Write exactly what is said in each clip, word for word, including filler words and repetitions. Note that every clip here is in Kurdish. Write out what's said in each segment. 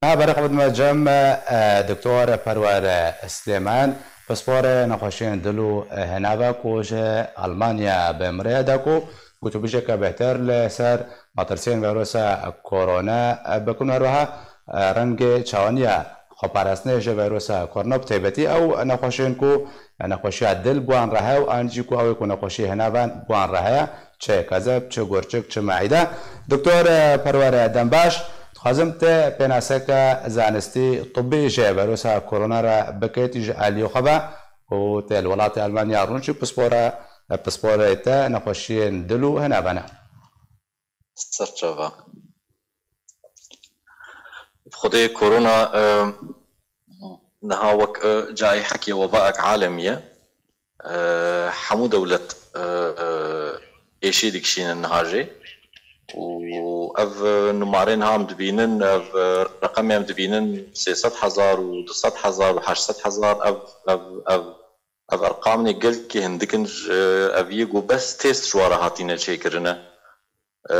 Niha berê xwe dime cem, e, Doktor Perwer Silêman, pisporê nexweşiyên dil û, e, hinava ku ji Almanya bi min re ye, da ku gotûbêjeke bêhtir li ser metirsiyên vîrusa korona, e, bikin û her wiha, e, rengê çawaniya xweparastinê ji vîrusa korona, bi taybetî ew nexweşiyên ku nexweşiya dil bi wan re heye û an jî ku ew ê ku nexweşiyê hinavan bi wan re heye, çi kezeb, çi gurçik, çi meîde. Doktor, e, Perwer, e, dem baş. Dixwazim te pênaseke zanistî, tibî ji vîrusa korona re bikeytî ji aliyê xwe ve û te li welatê Almanya rûniştî pispora, e, pisporê te nexweşiyên dil û hinavane. Ser çava. Xwedê korona, e, niha wek, e, cayîhekê webaek alemî ye. E, hemû dewlet, e, e, êşî dikişînin niha jê. Û ev, e, numare niha em dibînin, ev, e, reqemê em dibînin sê sed hezar û du sed hezar û heşt sed hezar, ev, ev, ev, ev erqamê gelkî hindik in, ji, ev yê ku bes test ji wa re hatîne çêkirine. E,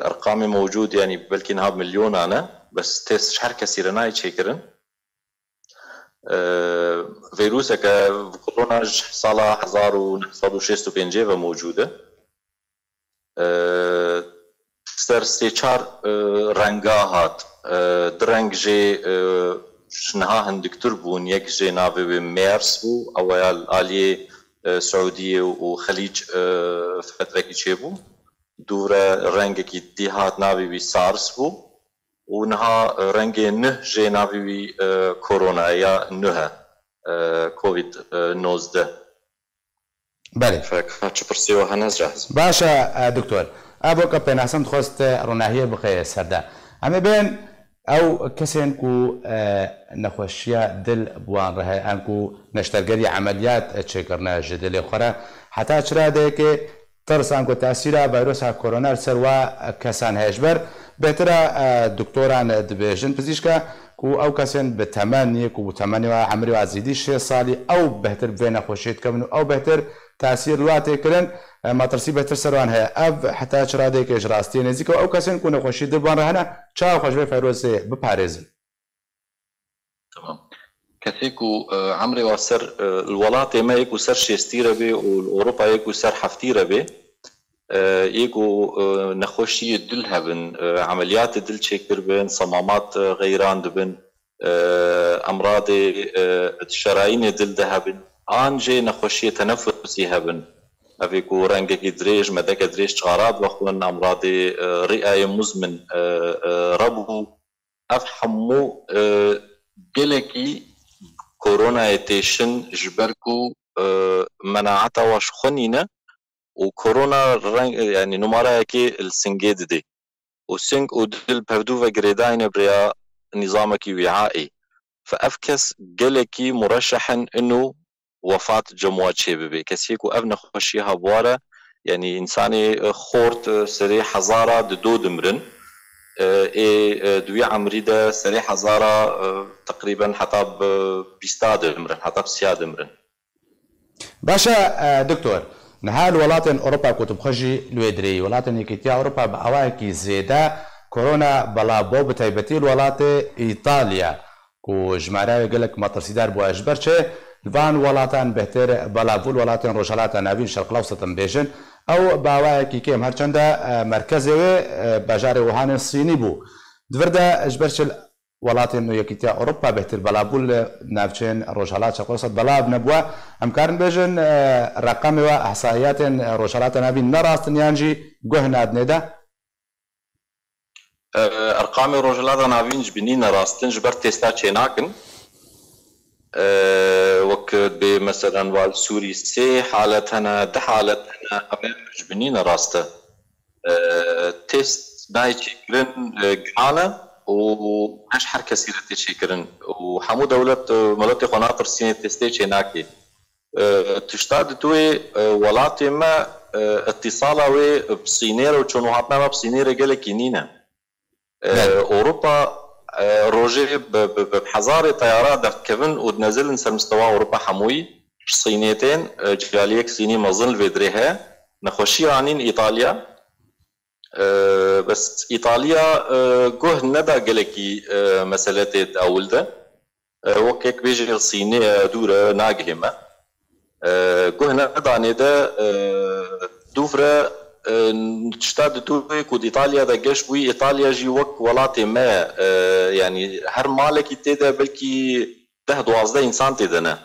erqamê mewcûd, yanî belkî niha milyonan e, bes test ji her kesî re nayê çêkirin. E, vîruseke korona ji sala hezar û neh sed û şêst û pêncê ve mewcûd e. E, ser sê çar, e, renga hat. E, du reng jê, e, ji niha hindiktir bûn. Yek jê navê wê MERS bû, ew ya li aliyê, e, Siûdiyê û Xelîc, e, fetrekî çêbû. Dû re rengekî dî hat, navê wî SARS bû. Û niha, e, rengê nuh jê navê wî, e, korona ya nuh e, e, covid, e, nozdeh. Belê. Fek, ha, çi pirsê we hene, ez cahizim. Baş e, e, doktor. Ev weke pênasin dixwest, e, ronahiyê bixê ser de. Em ê bên ew kesên ku, e, nexweşiya dil bi wan re heye, em ku neştergerî emeliyat, e, çêkirine ji dilê xwe re, heta çi radeyekê tirs anku tesîra vîrusa korona li ser wa kesan heye. Ji ber bêhtir e, e, doktoran dibêjin, pizîşka ku ew kesên bi temenê ku bi temenê wa, emrê wa zêdî şêst salî, ew bêhtir bi vê nexweşiyê dikevin û ew bêhtir tesîr li wa tê kirin, e, metirsî bêhtir ser wan heye. Ev heta çi radeyekê ji rastiyê nêzîk e û ew kesên ku nexweşî dil bi wan re hene, çawa xwe ji vê vîrusê biparêzin? Tamam. Kesê ku, e, emrê wa ser, e, li welatê me yê ku ser şêstî re bê û li Ewropayê yê ku ser heftî re bê, e, yê ku, e, nexweşiyê dil hebin, e, emeliyatê dil çêkir bin, semamat, e, xeyran dibin, e, emradê, e, şerayînê dil de hebin, an jê nexweşiyê tenefusî hebin. Ev ê ku rengekî dirêj, medeke dirêj çixara dixwin, emradê, e, rîayê muzmin, e, e, rebû. Ev hemû, e, gelekî koronayê têşin, ji ber ku, e, menaeta wa ji xwe nîne û korona reng, yanî numarayekê li singê didê. Û sing û dil pevdû ve girêdayne bi rêya nîzamekî wîaê. Fe ev kes gelekî mureşeh in ino wefat cem wa çêbibe. Kesê ku ev nexweşî hebûwar e, yanî însanê, e, xort, e, serê hezara di do dimirin. E, ê, e, di wî emrî de serê hezara, e, teqrîben heta bi bîsta dimirin, heta bi siya dimirin. Baş e, e, doktor, niha li welatên Ewropa ku tu bi xwe jî li wê dirêyî, welatên Yekîtiya Ewropa bi awayekî zêde korona belav bû, bi taybetî li welatê Îtalya. Ku jimara wê gelek metirsîdar bû. Ji ber çi? Li van welatan bêhtir belav bû, li welatên Rojhelata Navîn, Şerqil Ewsat em bêjin, ew bi awayekî kêm, her çende, e, merkezê wê, e, bajarê Wuhanê Sînî bû. Di vir de ji ber çi welatên Yekîtiya Ewropa bêhtir belav bû, li navçeyên Rojhelat, Şerqil Ewsat belav nebûye? Em karin bêjin, e, reqemê we, ihsaiyatên Rojhelata Navîn ne rast in yan jî guh nadinê de? E, erqamê Rojhilata Navîn ji binî ne rast in, ji ber testa çênakin. E, wek dibê meselen wa li Sûrî sê halet hene, du halet hene, ev ê ji binî ne rast e. E, test nayê çêkirin, e, giran e û ne ji her kesî re tê çêkirin. Û hemû dewlet, e, miletê xwe natirsînê, testê çênakê. E, tişta di duyê, e, welatê me, e, îtîsala wê bi Sînê re û çûn û hatina me bi Sînê re gelekî nîne. E, Belê. Ewropa, e, rojê bi, bi, bi hezarê teyara derdikevin û dinezilin ser mistewa Ewropa hemûyî. Ji Sînê tên, e, ciyaliyek Sînî mezin li vê dirê heye. Nexweşiya anîn Îtalya. E, bes Îtalya, e, guh neda gelekî, e, mesele tê di ewil de. E, wek yek bêjê Sînê ye, dûr e, nagihê me. E, guh nedanê de, e, dûvre, e, tişta di dûvê ku di Îtalya de geş bûyî, Îtalya jî wek welatê me ye. E, yanî her malekî tê de belkî deh duwazdeh însan tê de ne.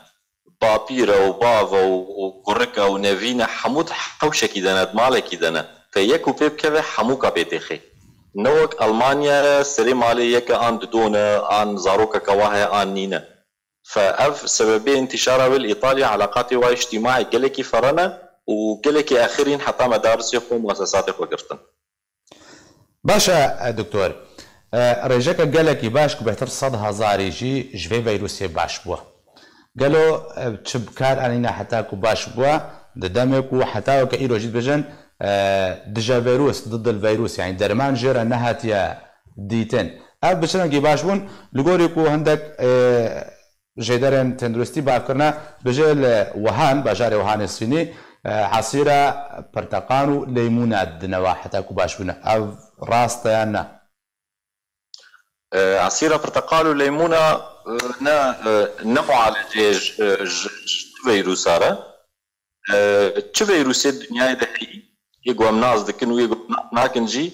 Bapîr e û bav e û, û kurik e û nevîn e, hemû di hewşekî de ne, di malekî de ne. Te yek û pê bikeve, hemû ka pê têxê. Ne wek Elmanya ye, serê malê yek e, an di do ne, an zarokeke wa heye, an nîne. Fe ev sebebê întîşara wê li Îtalya eleqatê wa îctîmaî gelekî ferre ne û gelekî exirîn heta medarisê xwe û muesesatê xwe girtin. Baş e, e, doktor. E, rêjeke gelekî baş ku bêhtir sed hezarî jî ji vê vîrusê baş bû. Gelo, e, çi bi kar anîne heta ku baş bû, di demê ku heta weke îro jî dibêjin, e, dije vîrus, didil vîrus, yanî derman jê re nehatiye dîtin. Ev bi çi rengî baş bûn? Li gorî ku hindek, e, jêderên tenduristî bavkirine, bêje li Wuhan, bajarê Wuhanê Sînî, e, esîra pirteqan û leymûna dine wa heta ku baş bûne. Ev rast e yan ne? E, esîra pirteqal û leymûna, e, ne, e, ne mualeceyê ji, e, ji, ji vîrusa re. E, çi vîrusê di dinyayê de heyî, yê ku em nas dikin û yê ku em nas nakin jî,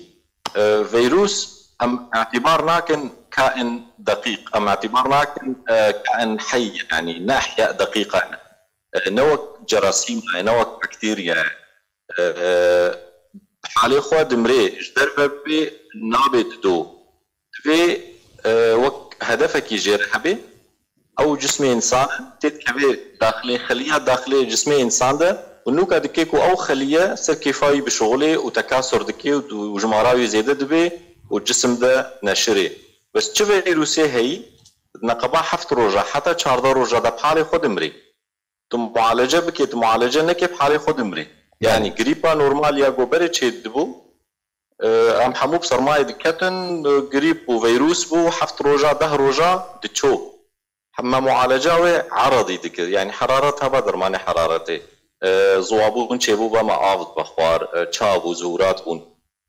e, vîrus em îtibar nakin kain deqîq, em îtibar nakin, e, kain heyy, yanî ne ihya deqîqa ne. E, ne wek cerasîma ye, ne wek bakterya ye. E, e, bi halê xwe dimrê, ji derve bê nabe dido. Divê, e, wek hedefekî jê re hebe. Ew cismê însan e, tê dikeve daxilê xeliya daxilê cismê însan de û nûka dike ku ew xeliye ser kêfa wî bişixulê û tekasur dike û du-, û jimara wî zêde dibe û cisim de neşirê. Bes çi vîrusê heyî, neqeba heft roja heta çardeh roja de bi halê xwe dimirê. Tu mualece bike, tu mualece neke, bi halê xwe dimirê. Belê. Yanî grîpa normal ya ku berê çêdibû, e, em hemû bi sermayê diketin, e, grîp bû, vîrus bû, heft roja, deh roja diçû. Heme mualeca wê eredî dikir. Yanî heraret hebe, dermanê heraretê. E, ziwabûn çêbû, be me av dibe xwar, e, ça bû, zuhurat bûn.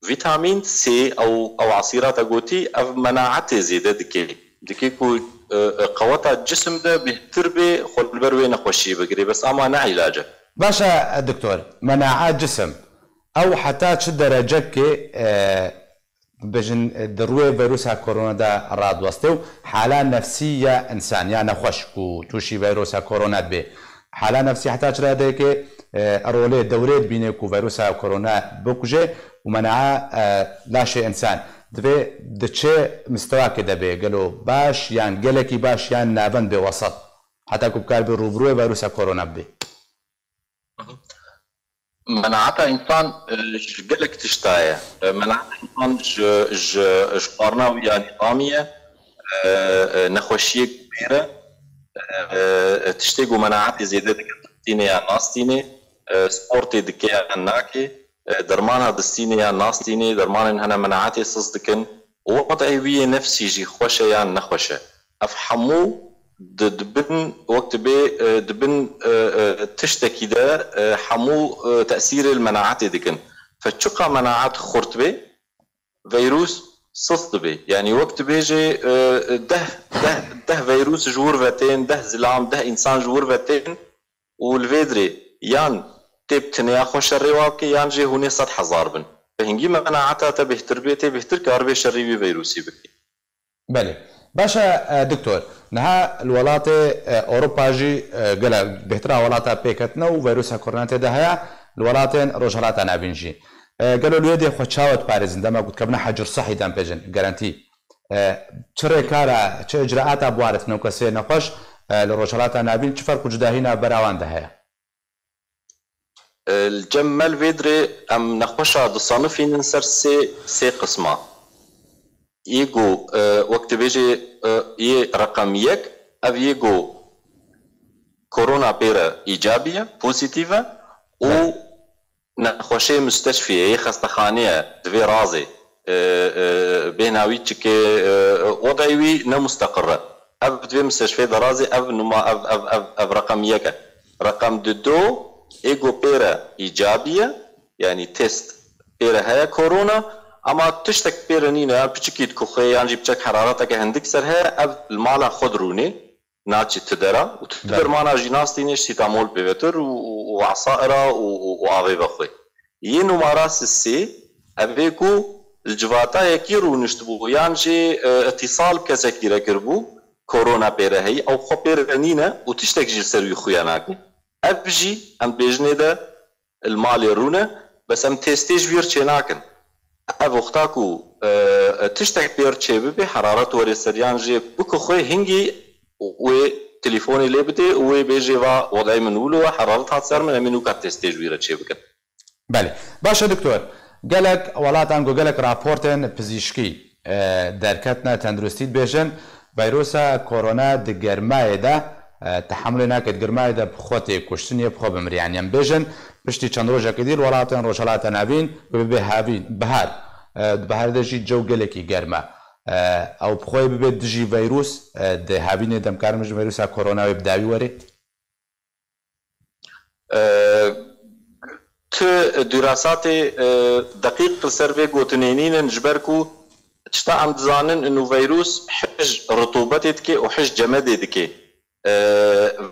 Vîtamîn C, ew, ew esîra te gotî, ev menaetê zêde dike. Dike ku, e, e, qeweta cisim de bêhtir bê, xwe li ber wê nexweşiyê bigirê. Bes ama ne îlac e. Baş e, doktor, menaet cisim. Ew heta çi derecekê, e, bêjin, e, di rûyê vîrusa korona de radiweste û hala nefsî ya însan ya nexweş ku tûşî vîrusa korona dibe. Hala nefsî heta çi radeyekê, e, rolê dewrê dibîne ku vîrusa korona bikuje û menae, e, laşê însan. Divê di çi mistewakê de bê? Gelo baş yan gelekî baş yan navend bê wesat? Heta ku bikar bê rûbirûyê vîrusa korona bibê. Menaeta însan, e, ji gelek tişta ye. E, menaeta însan ji, ji, ji xwarina wî ya nîzamî ye. E, e, nexweşiyê ku pêre, e, e, tiştê ku menaetê zêde dike, distîne ya nastîne, e, sportê dike ya nake, e, dermana distîne ya nastîne, dermanên hene menaetê siz dikin. Û wed'ê wî yê nefsî jî xweş e yan nexweş e. Ev hemû di, di bin, wek dibê, e, di bin, e, e, tiştekî de, e, hemû, e, tesîrê li menaetê dikin. Fe çiqa menaet xurt bê, vîrus sist dibe. Yanî wek dibêjê, e, deh, deh, deh vîrus ji wir ve tên, deh zilam, deh însan ji wir ve tên û li vê dirê yan tê bi tineya xwe şerê wa bike yan jê hûnê sed hezar bin. Bi hingî menaeta te bêhtir bê, tê bêhtir karibê şerî wî vîrusî bike. Belê. Baş e, e, doktor. Niha li welatê, e, Ewropa jî, e, gelek bêhtir a welata pêketine û vîrusa korona tê de heye, li welatên Rojhelata Navîn jî. E, gelo li wê dê xwe çawa diparêzin? Dema ku dikevine hecir sihî dem pêjin, garantî. E, çi rêkara, çi icraata bi wan re tine kesê nexweş, e, li Rojhelata Navîn çi ferq û cudahî navbera wan de heye? E, li cem me li vê dirê em nexweşa disanifînin ser sê, sê qisma. Yê ku, e, wek dibêjê, e, yê reqem yek, ev yê ku korona pê re îcabî ye, pozîtîf e û Belê. nexweşê musteşfî ye, yê xestexanê ye, di vê razê, e, e, bêhna wî çike, e, wed'ê wî ne musteqir e. Ev di vê musteşfê de razê, ev numa, ev, ev, ev, ev reqem yek e. Reqem di do, ê ku pê re îcabî ye, yanî test pê re heye korona, ama tiştek pê re nîne, yan piçikî dikuxê, yan jî piçek herareteke hindik ser heye, ev li mala xwe dirûnê, naçî ti dera û ti dermana jî nastînê, ji sîtamol bêvetir û, û, û esaira û, û, û avê vexwê. Yê numara sisê, ev ê ku li civata yekî rûniştibû, yan jî, e, îtîsal bi kesekî re kiribû, korona pê re heyî, ew xwe pê re nîne û tiştek jî li ser wî xuya nake. Ev jî em dibêjinê de li malê rûne, bes em testê ji wî re çênakin. Ev wexta ku, e, e, tiştek pê re çêbibe, heraret were ser yan jê bikuxwe, hingî wê telîfonê lê bidê û wê bêjê va, wedayê min wilo ye, heraret hat ser min, em ê nûka testê ji wî re çêbikin. Belê. Baş e, doktor. Gelek welatan ku gelek raportên pizîşkî, e, derketine, tenduristî dibêjin, veyrusa korona di germayê de, e, tehamulê nake, di germayê de bi xwe tê kuştin, yê bi xwe bimire. Yanî em bêjin, piştî çend rojekê dî li welatên Rojhilata Navîn bibe havîn, bihar. E, di biharê de jî cew gelekî germ e. E, ew bi xwe bibe dijî veyrus, e, di havînê de em karin bijin veyrusa korona wê bi dawî were? E, tu dirasatê, e, deqîq li ser vê gotinê nînin, ji ber ku tişta em dizanin, inu veyrus hij ritûbetê dike û hij cemedê dike. E,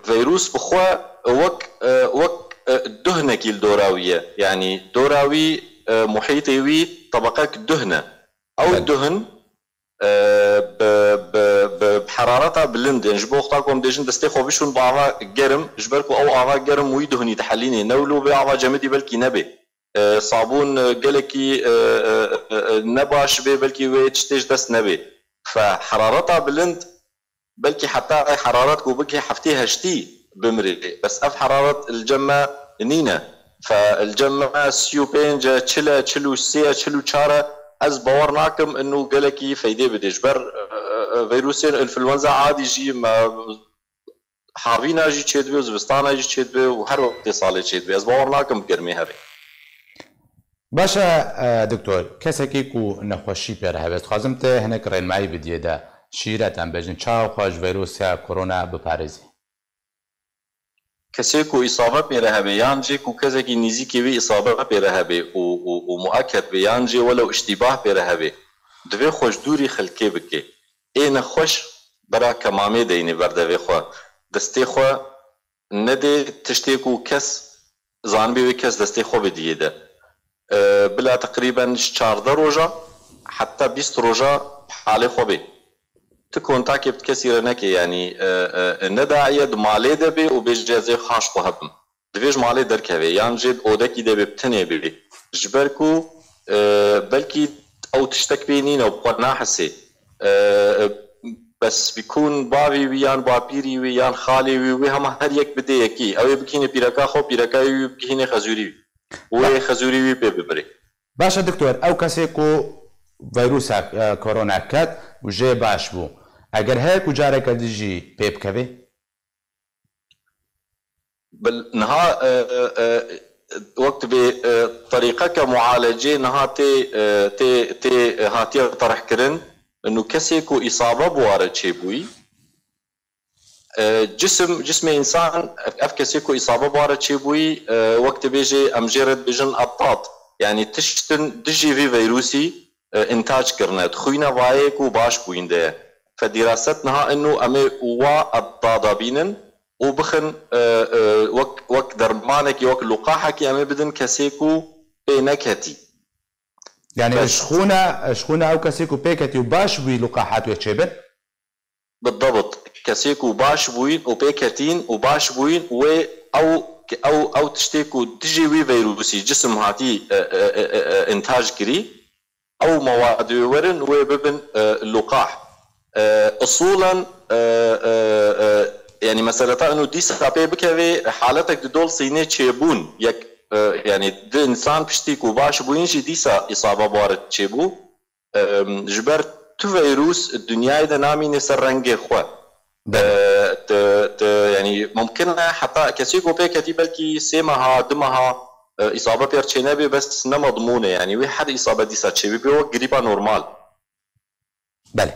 veyrus bi xwe wek, e, wek, e, duhnekî li dora wî ye. Yanî dora wî, e, muhîtê wî tebeqek duhn e. Ew Belê. duhn, e, bi, bi, bi, bi herareta bilind, yani ji bo wexta ku em dêjin destê xwe bişûn bi ava germ, ji ber ku ew ava germ wî duhnî dihelînê, ne wilo bê ava cemidî belkî nebê. E, sabûn, e, gelekî, e, e, e, e, ne baş bê, belkî wê tiştê ji dest nebê. Fe herareta bilind, belkî heta heraret ku bigihê heftê heştî bimirê. Bes ev heraret li cem me nîne. Fe li cem me sî û pênc e, çil e, çil û sê e, çil û çar e. Ez bawer nakim inu gelekî feydê bidê. Ji ber, e, e, e, vîrusên înfluenza adî jî me havîna jî çêdibe û zivistana jî çêdibe û her wextê salê çêdibe. Ez bawer nakim bi germê here. Baş e, e, doktor, kesekî ku nexweşî pê re hebe, dixwazim te hinek rênmayî bidiyê de şîretan bêjin, çawa xwe ji vîrusa korona biparêzî? Kesê ku îsabe pê re hebe, yan jî ku kesekî nîzîkê wî îsabe pê re hebe û, û, û mueked be, yan jî welew îştîbah pê re hebe, divê xwe ji dûrî xelkê bike. Ê nexweş bera kemamê deyne ber devê xwe. Destê xwe nedê tiştê ku kes zanibê wê kes destê xwe bidiyê de. E, bila teqrîben ji çardeh roja heta bîst roja halê xwe bê. Tu kontakê bi kesî re neke, yanî, e, e, ne daî ye di malê de bê û bêje ez ê xaş xwe hebim. Divê ji malê derkeve, yan jê di odekî de bê, bi tenê bê. Ji ber ku, e, belkî ew tiştek pê nîne û bi xwe nahesê. E, e, bes bikûn bavê wî yan bapîrî wî yan xalê wî, wê hema her yek bidê yekî. Ew ê bigihîne pîreka xwe, pîreka wî bigihîne xezûrî wî. Û wê xezûrî wî pê bimrê. Baş e doktor, ew kesê ku veyrusa, e, korona ket û jê baş bû, eger heye ku careke din jî pê bikevê? Bil-, niha, e, e, e, wek dibê, e, terîqeke mualecê niha tê, e, tê, tê, e, hatiye terhkirin, û kesê ku îsabe bi wa re çêbûyî, e, cisim, cismê însan, ev, ev kesê ku îsabe bi wa re çêbûyî, e, wek dibêjê, em jê re dibêjin eddad. Yanî tiştin dijî vî veyrusî, e, întac kirine. Di xwîna vayê ku baş bûyîn de ye. Fe dîraset niha inu em ê wa eddada bînin û bixin, e, e, wek, wek dermanekî, wek luqahekî em ê bidin kesê ku pê neketî. Yanî Bes. ji xwîna, ji xwîna ew kesê ku pê ketî û baş bûyî luqahat wê çêbin? Bidebit. Kesê ku baş bûyîn û pê ketîn û baş bûyîn, wê ew, ew, ew tiştê ku dijî wî veyrusî cisim hatî, e, e, e, e, e, întac kirî, ew mewad wê werin, wê bibin, e, luqah. E, usûlen, e, e, e, yanî meseleta inu dîsa pê bikevê, haletek di dol sînê çêbûn, yek, e, yanî di însan piştî ku baş bûyîn jî dîsa îsabe bi wa re çêbû. Em, ji ber tu veyrûs dinyayê de namîne ser rengê xwe. Belê. E, te, te, yanî mumkin e heta kesî ku pê ketî belkî sê meha, du meha, e, îsabe pê re çênebê, bes ne medmûn e. Yanî wê her îsabe dîsa çêbibê wek grîpa normal. Belê.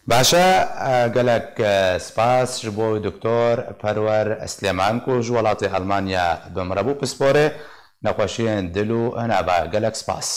Baş e, e, gelek, e, spas ji bo Doktor Perwer Slêman ku ji welatê Elmanya bi min re bû pisporê. nexweşiyên dil û hinava. Gelek spas.